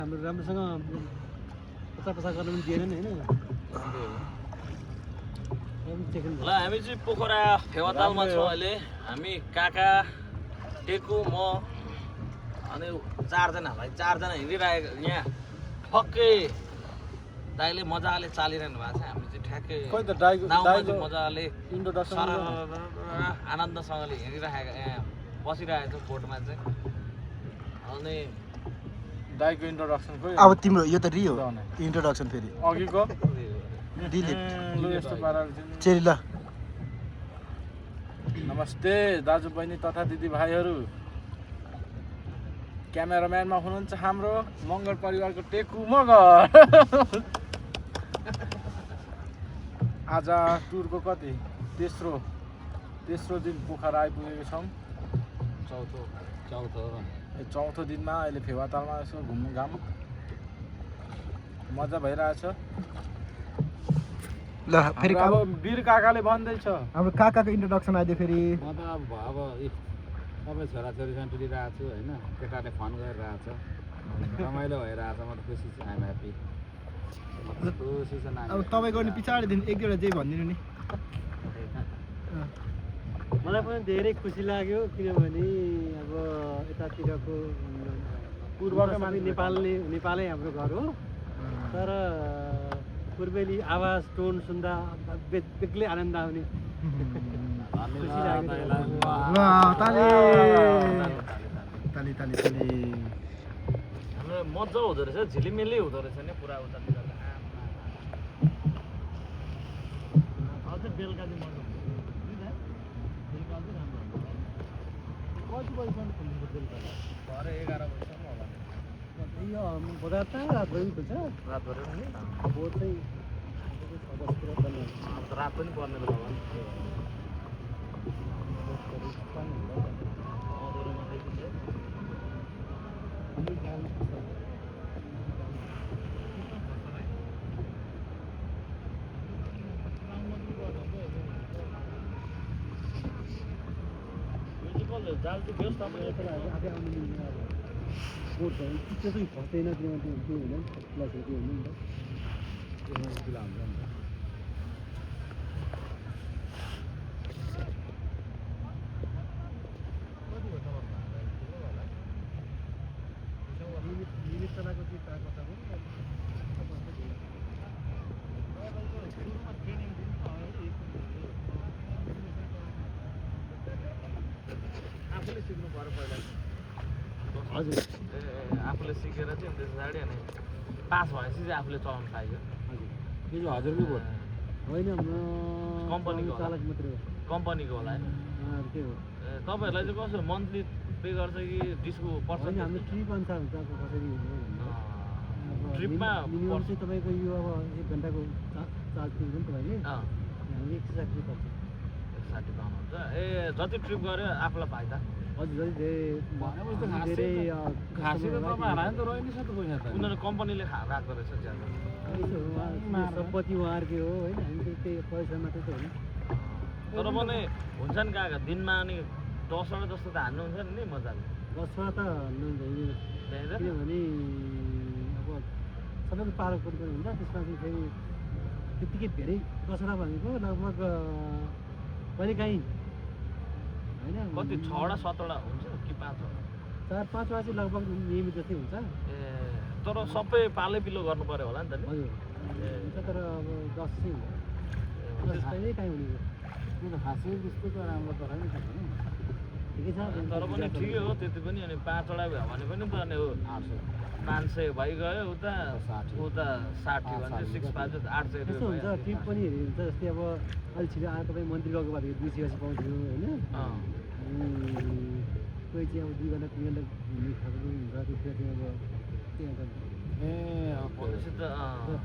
हाम्रो राम्रोसँग पचा गर्न पनि दिएन नि होइन। ल हामी चाहिँ पोखरा फेवातालमा छौँ अहिले। हामी काका टेकु म अनि चारजना हिँडिरहेको यहाँ ठक्कै दाइले मजाले चालिरहनु भएको छ। हामी चाहिँ ठ्याक्कै नाउँमा चाहिँ मजाले आनन्दसँगले हिँडिरहेको यहाँ बसिरहेको छ बोटमा चाहिँ। अनि दाइको इन्ट्रोडक्सन खोइ अब तिम्रो यो त रियो इन्ट्रोडक्सन फेरि अघिको डिलिट यस्तो पाराले चेरी ल। नमस्ते दाजु बहिनी तथा दिदी भाइहरू। क्यामेराम्यानमा हुनुहुन्छ हाम्रो मगर परिवारको टेकु मगर। आज टुरको कति तेस्रो दिन पोखरा आइपुगेको छौँ। चौथो दिनमा अहिले फेवातालमा यसो घुमघाम मजा भइरहेछ। ल फेरि अब वीर काकाले भन्दैछ हाम्रो काकाको इन्ट्रोडक्सन आइदियो फेरि। म त अब सबै छोराछोरीसँग टुरिरहेको छु होइन। केटाले फन गरिरहेछ, रमाइलो भइरहेछ। म त खुसी छु, आइएम ह्याप्पी। खुसी छ नानी। अब तपाईँको नि पछाडिदेखि एक दुईवटा चाहिँ भनिदिनु नि। मलाई पनि धेरै खुसी लाग्यो किनभने अब यतातिरको पूर्वकै माथि नेपालै हाम्रो घर हो। तर पूर्वेली आवाज टोन सुन्दा बेग्लै आनन्द आउने खुसी लाग्यो। हाम्रो मजा हुँदो रहेछ, झिलिमिली हुँदो रहेछ नि पुरा उतातिर। अझै बेलुका चाहिँ मजा कति बजीसम्म खोल्नु बेलुका? भरे 11 बजीसम्म होला। यो बजार त रातभरि खोल्छ। रातभरि पनि बोट चाहिँ 6-10 तिर बन्द हुन्छ। रात पनि पर्ने बेला भयो नि। जाल चाहिँ बेस तपाईँले तर आफै आउनु मिल्ने अब बोट भयो त्यो चाहिँ फस्दैन किनभने त्यो होइन प्लसहरू त्यो हुनु नि त त्यसमा खुला हुन्छ नि त। लिमिट चलाएको चाहिँ तार बताएको आफूले सिक्नु पर्यो पहिला। हजुर आफूले सिकेर चाहिँ त्यस पछाडि अनि पास भएपछि चाहिँ आफूले चलाउनु पाइयो। यो चाहिँ हजुरकै बोट होइन कम्पनीको चालक मात्रै हो। कम्पनीको होला होइन। त्यही हो। तपाईँहरूलाई चाहिँ कसरी मन्थली पे गर्छ कि डिस्को पर्छ? होइन हाम्रो ट्रिप अनुसार हुन्छ अब कसरी ट्रिपमा मिनिमम चाहिँ तपाईँको यो अब 1 घन्टाको चार्ज तिर्नु नि तपाईँले। हामीले 160 पर्छ। 160 पाउनुहुन्छ। ए जति ट्रिप गऱ्यो आफूलाई फाइदा। हजुर जति धेरै खासै त तपाईँहरूलाई नि त रोइ नि छ त पैसा त। उनीहरू कम्पनीले राख्दो रहेछ ज्यादा। सम्पत्ति उहाँहरूकै हो होइन। हामी चाहिँ त्यही पैसा मात्रै त हो नि। तर पनि हुन्छ नि काका दिनमा अनि 10 जस्तो त हान्नुहुन्छ नि मजाले। 10 त हाल्नुहुन्छ त्यहाँनिर किनभने अब सबैको पारो पनि हुन्छ। त्यसमा चाहिँ फेरि त्यत्तिकै धेरै 10 भनेको लगभग कहिलेकाहीँ होइन कति 6वटा 7वटा हुन्छ कि 5वटा? 4-5 चाहिँ लगभग नियमित जस्तै हुन्छ। ए तर सबै पालै पिलो गर्नु पर्यो होला नि त नि। हजुर हुन्छ तर अब 10 चाहिँ हुन्छ। 10 कहिले काहीँ हुने त्यो त खासै त्यस्तो त राम्रो त होइन। ठिकै छ। तर पनि ठिकै हो त्यति पनि। अनि 5वटा भयो भने पनि त अनि 500 भइगयो उता 60 भने 6-5 800 त्यस्तो हुन्छ। ट्रिप पनि हेरी हुन्छ। जस्तै अब अलिक छिटो आएर तपाईँ मन्त्री गएको भएदेखि 280 पाउँथ्यो होइन। कोही चाहिँ अब 2 घन्टा 3 घन्टा घुम्ने खालको हुन्छ। त्यसमा चाहिँ अब त्यही हुन्छ।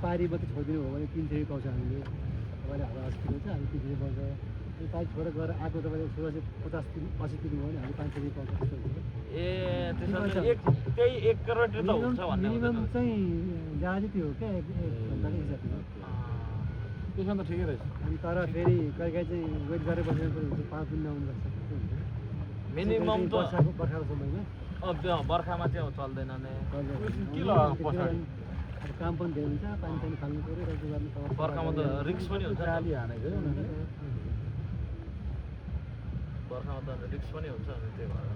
पारी मात्रै छोडिदिनु हो भने 300 पाउँछ हामीले। तपाईँले 80 पाउँछ हामी 300 पाउँछ। अनि पारी छोडेर गएर आएको तपाईँले 1650-80 तिर्नु भयो भने हामी 500 पाउँछ। त्यस्तो हुन्छ। ए त्यसो भने त्यही 1 करोड त हुन्छ भन्ने मिनिमम चाहिँ जहाजै त्यो हो क्या 1 घन्टाको हिसाबले। त्यसमा त ठिकै रहेछ। अनि तर फेरि कहिलेकाहीँ चाहिँ वेट गरेर बसेर पनि हुन्छ। 5 दिन नआउनु पर्छ। मिनिमम त बर्खाको समयमा बर्खामा चाहिँ चल्दैन नि के लगाएको पछाडि? अब काम पनि धेरै हुन्छ पानी सानी फाल्नु पऱ्यो रद्द गर्नु पर्यो बर्खामा त रिक्स पनि हुन्छ नि। जाली हानेको हो उनीहरूले। बर्खामा त रिक्स पनि हुन्छ नि त्यही भएर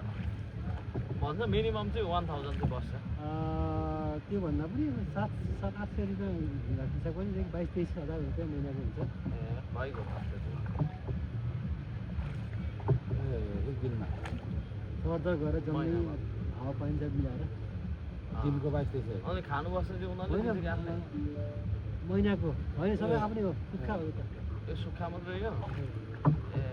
भन्छ मिनिमम चाहिँ 1000 चाहिँ बस्छ। त्योभन्दा पनि 700-800 रुपियाँ हिसाब पनि 22-23 हजार रुपियाँ महिनाको हुन्छ ए भइगयो एक दिनमा सरदर गएर जम्मै हावापानी सब मिलाएर दिनको 22-23 सय। अनि खानु बस्नु चाहिँ उनीहरूले होइन दिन्छ कि आफ्नै? महिनाको होइन सबै आफ्नै हो सुक्खा हो त यो सुक्खा मात्रै हो ए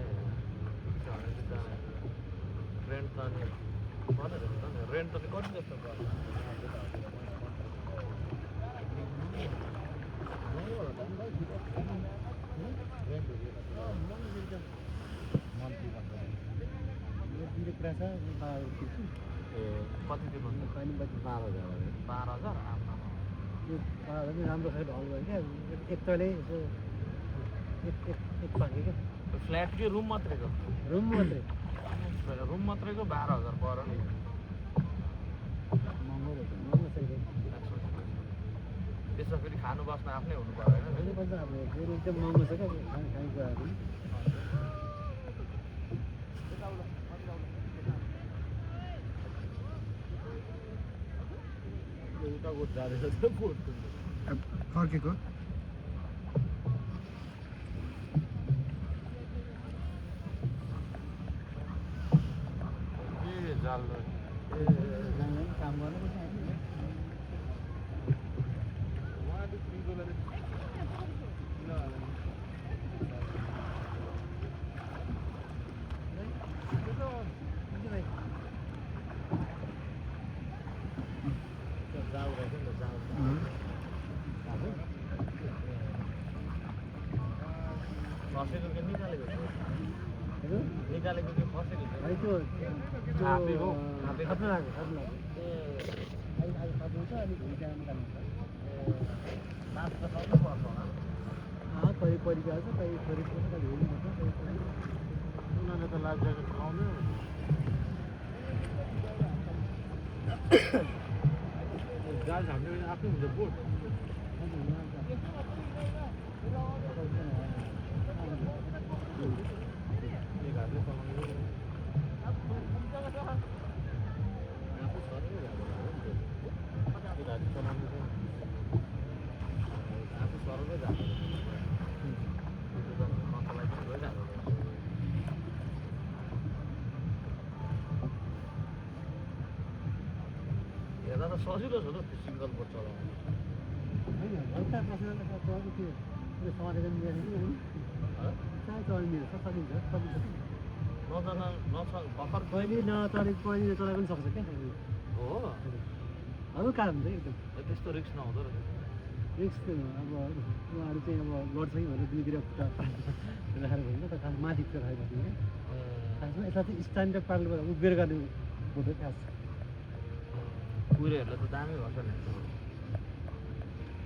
रेन्ट त अनि भनेर त नि रेन्ट त कति जस्तो पर्छ? दिने कुरा छ 12 तिर्छु ए कति दिनुहुन्छ? पानी बत्ती 12,000 हो। 12,000 आम्मा। यो 12 पनि राम्रो खाले ढल भयो क्या एक तले यसो एक पाके क्या यो फ्ल्याट कि रुम मात्रैको? रुम मात्रै रुम मात्रैको 12,000 पर्यो नि। महँगो रहेछ। महँगो छ नि त्यसमा फेरि खानु बस्नु आफ्नै हुनु पर्यो होइन? अहिले पनि अब मेरो एकदम महँगो छ क्या खानेकुराहरू पनि उता गोठ जाँदैछ त बोटको। फर्केको ए जाल काम गर्नुपर्छ हामीले जाल रहेछ नि त जाल। फसेको कि निकालेको थियो? निकालेको कि फसेको थियो? है त्यो हापे हो? हापे खप्न लाग्यो ए अहिले खप्नु छ अनि भुइँ जानु निकाल्नु छ मासु त सक्नु पर्छ होला। कहिले परिकार छ कहिले खरिद पर्छ कहिले हेर्नु पर्छ कहिले उनीहरूले त लाइफ ज्याकेट खुवाउने जाल झाप्ने भने आफ्नै हुन्छ बोट। एक हातले चलाउने आफू सरेर जानु एक हातले चलाउनु आफू सरेरै जानु नचलाइ पनि गइरहेको हेर्दा त सजिलो छ त त्यो सिङ्गल बोट चलाउनु। होइन हल्का बसेर चलाएको त्यो समाधान मिलेको थियो चाहे चल्ने सकिन्छ सकिन्छ भर्खर कहिले नचलेको कहिले चलाइ पनि सक्छ क्या हो हल्का हुन्छ एकदम त्यस्तो रिक्स नहुँदो रहेछ। रिक्स अब उहाँहरू चाहिँ अब लड्छ कि भनेर दुईतिर खुट्टा राखेर भन्छ त खास माथि खुट्टा राखेको थियो क्या खासमा यसलाई चाहिँ स्ट्यान्डर्ड पाराले उभिएर गर्ने हुँदैन खास कुरेहरूलाई त दामी भन्छ नि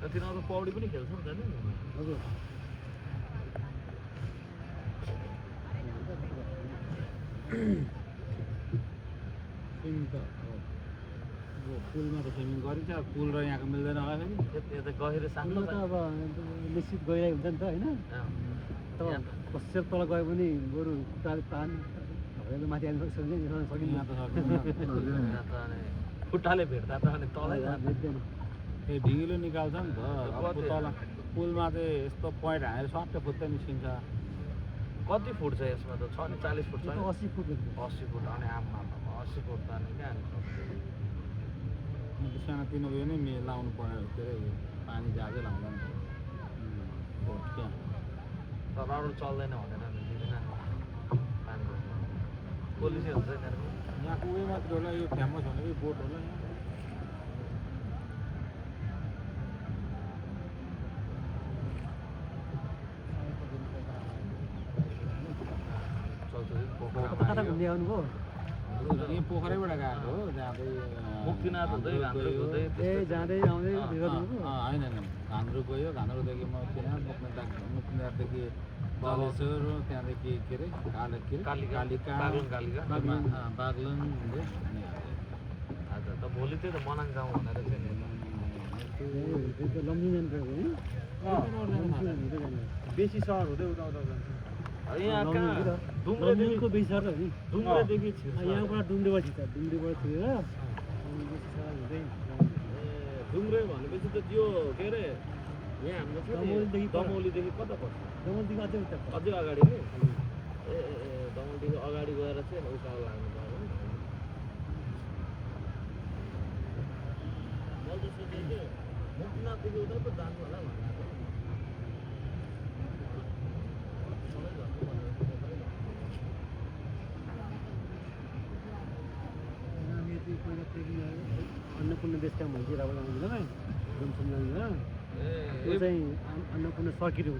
र तिनीहरू पौडी पनि खेल्छ नि त नि। हजुर स्विमिङ त अब पुलमा त स्विमिङ गरिन्छ पुल र यहाँको मिल्दैन होला फेरि। यो त गहिरो सानो पुलमा त अब निश्चित गइरहेको हुन्छ नि त होइन तब कसेर तल गयो भने बरु खुट्टाले तान हरेर माथि हाल्नु सक्छ सकिन्छ यहाँ त सक्दैन। खुट्टाले भेट्दा त अनि तलै जान्छ। भेट्दैन त्यो ढिलो निकाल्छ नि त अब तल पुलमा चाहिँ यस्तो पोइन्ट हानेर सट्टै फुत्तै निस्किन्छ। कति फुट छ यसमा त छ नि 40 फुट छ यो त 80 फुट हुन्छ 80 फुट अनि आम्मा 80 फुट त अनि क्या सानोतिनो उयो नै लाउनु पर्यो के अरे यो पानी जहाजै लाउँदैन बोट क्या तर अरू चल्दैन भनेर नि दिँदैन पानी पोलिसी हुन्छ यिनीहरूको। यहाँको उयो मात्र होला यो फेमस भनेको बोट होला यहाँ। चल्छ कता घुम्दै आउनुभयो यहाँ पोखरैबाट गएको हो जाँदै मुक्तिनाथ हुँदै घान्द्रुक हुँदै ए जाँदै आउँदै उयो गर्नुभयो होइन होइन घान्द्रुक गयो घान्द्रुकदेखि मुक्तिनाथ मुक्तिनाथदेखि बालेश्वर त्यहाँदेखि के अरे कालिका कालिका, बागलुङ कालिका। बागलुङ हुँदै अनि त भोलि त्यही त मनाङ जाउँ भनेर चाहिँ नि त। लम्बिङ जान्छ है बेसी सहर हुँदै उता उता जान्छ यहाँ कहाँ डुम्रेदेखिको बेसी सर हो नि डुम्रेदेखि यहाँबाट डुम्रेबाट छिर्छ डुम्रेबाट छिरेर अनि बेसी सर हुँदै डुम्रे भनेपछि त त्यो के अरे यहाँ हाम्रो छ नि दमौलीदेखि कता पर्छ दमनदेखि अझै उता अझै अगाडि नि ए दमौलीदेखि अगाडि गएर चाहिँ उकालो लाग्नु पर्यो नि मैले त सोचेँ कि मुक्तिनाथदेखि उता पो जानु होला भनेर अन्नपूर्ण देश काम भन्छ रावण आउँदैन भाइ घुमसुम लाग्दैन त्यो चाहिँ अन्नपूर्ण सर्किट हो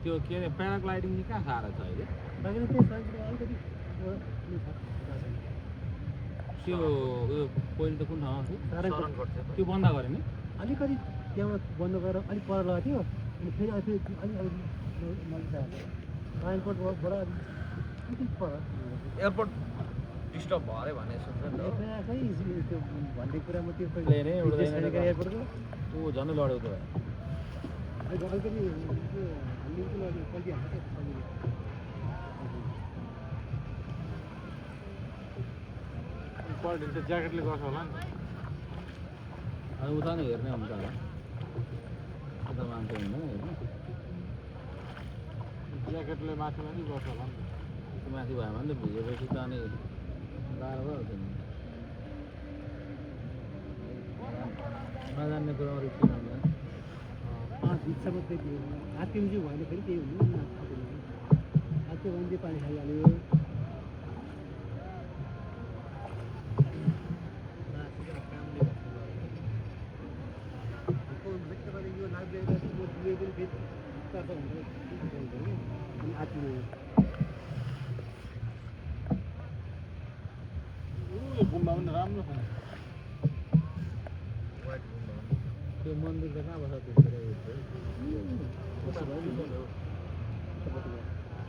त्यो के अरे प्याराग्लाइडिङ चाहिँ कहाँ साह्रो छ अहिले बाँकी त्यही सर्किट अलिकति त्यो उयो पहिले त कुन ठाउँमा थियो शरणकोट थियो त्यो बन्द गऱ्यो नि अलिकति त्यहाँ बन्द गरेर अलिक पर लगाएको थियो अनि फेरि अलिक सायनकोटबाट अलिकति पर एयरपोर्ट डिस्टर्ब भयो अरे भने सुन्छ नि त त्यो भन्ने कुरामा त्यो प्लेन नै उड्दैन एयरपोर्टको ऊ झन् लड्यो त अलिकति त्यो हामीले पनि पल्टी हाल्छ पल्टिन्छ ज्याकेटले गर्छ होला नि अब उता नै हेर्ने हुन्छ होला उता मान्छे हुँदैन हेर्नु ज्याकेटले माथि माथि गर्छ होला नि त्यो माथि भयो भने त भिजेपछि त अनि गाह्रो भइहाल्छ नि नजान्ने कुरामा रिक्स हुन्छ भित्र मात्रै त्यो हात्ती चाहिँ भएन फेरि केही हुनु हात्ती भने चाहिँ पानी खाइहाल्यो यो लाइब्रेरी फेरि अनि आत्मी गुम्बा पनि राम्रो छ त्यो मन्दिर त कहाँ बस्छ त्यसरी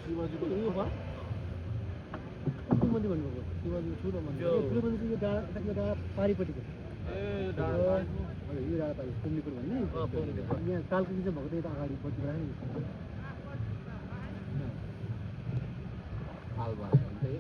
शिवजीको उयो भयो कुन मन्दिर भन्नुभएको शिवजी ठुलो मन्दिर ठुलो मन्दिर यो डाँडा पारिपट्टिको ए हजुर यो डाँडा पारि पुग्नेपुर भन्ने यहाँ कालको चाहिँ भएको त्यही त अगाडि बसिरहेको नि हाल भयो भने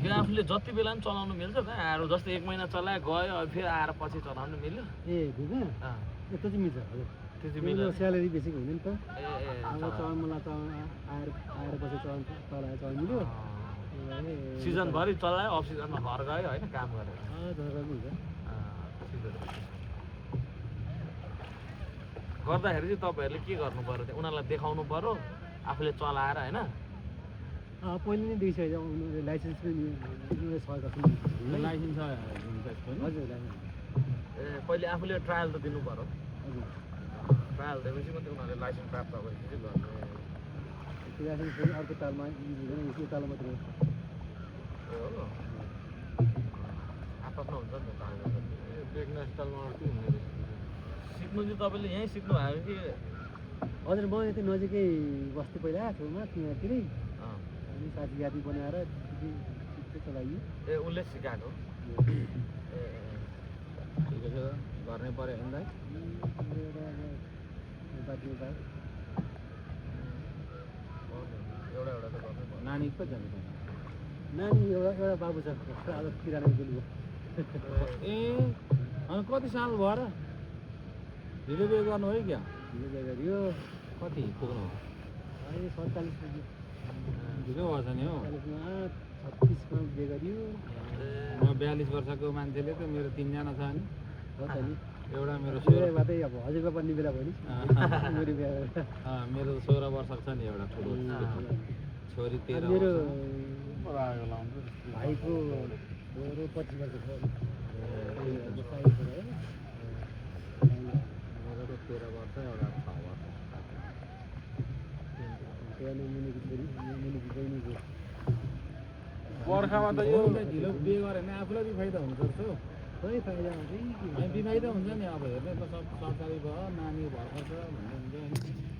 यो आफूले जति बेला पनि चलाउनु मिल्छ त आएर जस्तै 1 महिना चलाए गयो अब फेरि आएर पछि चलाउनु मिल्यो ए ढुङ्गा त्यो चाहिँ मिल्छ हजुर त्यति मेरो मिल्यो स्यालेरी बेसी होइन नि त ए अब चलाउनु मलाई आएर पछि चलाएर चलाउनु मिल्यो सिजनभरि चलायो अफ सिजनमा घर गयो होइन काम गरेर हुन्छ गर्दाखेरि चाहिँ तपाईँहरूले के गर्नु पर्यो त्यहाँ उनीहरूलाई देखाउनु पर्यो आफूले चलाएर होइन पहिले नै देखिसकेको उनीहरूले लाइसेन्स पनि सकेका छन् लाइसेन्स छ हजुर ए पहिले आफूले ट्रायल त दिनु पर्यो हजुर ट्रायल दिएपछि मात्रै उनीहरूले लाइसेन्स प्राप्त भएपछि चाहिँ गर्ने त्यो लाइसेन्स पनि अर्को तालमा युज हुँदैन यो तालमा मात्रै हो आफ्नो हुन्छ नि त तालमा बेग्न स्टाइलमा के हुने सिक्नु चाहिँ तपाईँले यहीँ सिक्नु भयो कि हजुर म यतै नजिकै बस्थेँ पहिला छेउमा त्यहाँतिरै अनि साथी यात्री बनाएर छिटो चलाइयो ए उसले सिकाएको ए ठिकै छ गर्नै पऱ्यो होइन बाँच्नु पाएँ एउटा एउटा त गर्नै पर्यो नानी कति जान्छ नानी एउटा बाबु छ आज किराना गेलु ए अनि कति साल भयो र ढिलो बिहे गर्नु है क्या हिजो गरियो कति पुग्नु अहिले 47 पुग्यो ढिलो भएछ नि हौ 36मा बिहे गरियो म 42 वर्षको मान्छेले त मेरो 3 जना छ नि हो त नि एउटा मेरो छोरा मात्रै अब हजुरको पर्ने बेला भयो नि मेरो बिहा मेरो 16 वर्षको छ नि एउटा ठुलो छोरी 13 मेरो लाग्छ भाइको छोरो 25 वर्षको छ मेरो त 13 वर्ष एउटा 6 वर्ष त्यहाँ मुनिको छोरी मुनिको बहिनीको बर्खामा त यो ढिलो बिहे गऱ्यो भने आफूलाई पनि फाइदा हुन्छ जस्तो खै फाइदा हुन्छ कि के अनि बिमारी त हुन्छ नि अब हेर्ने त सब सरकारी भयो नानी भर्खर छ भन्ने हुन्छ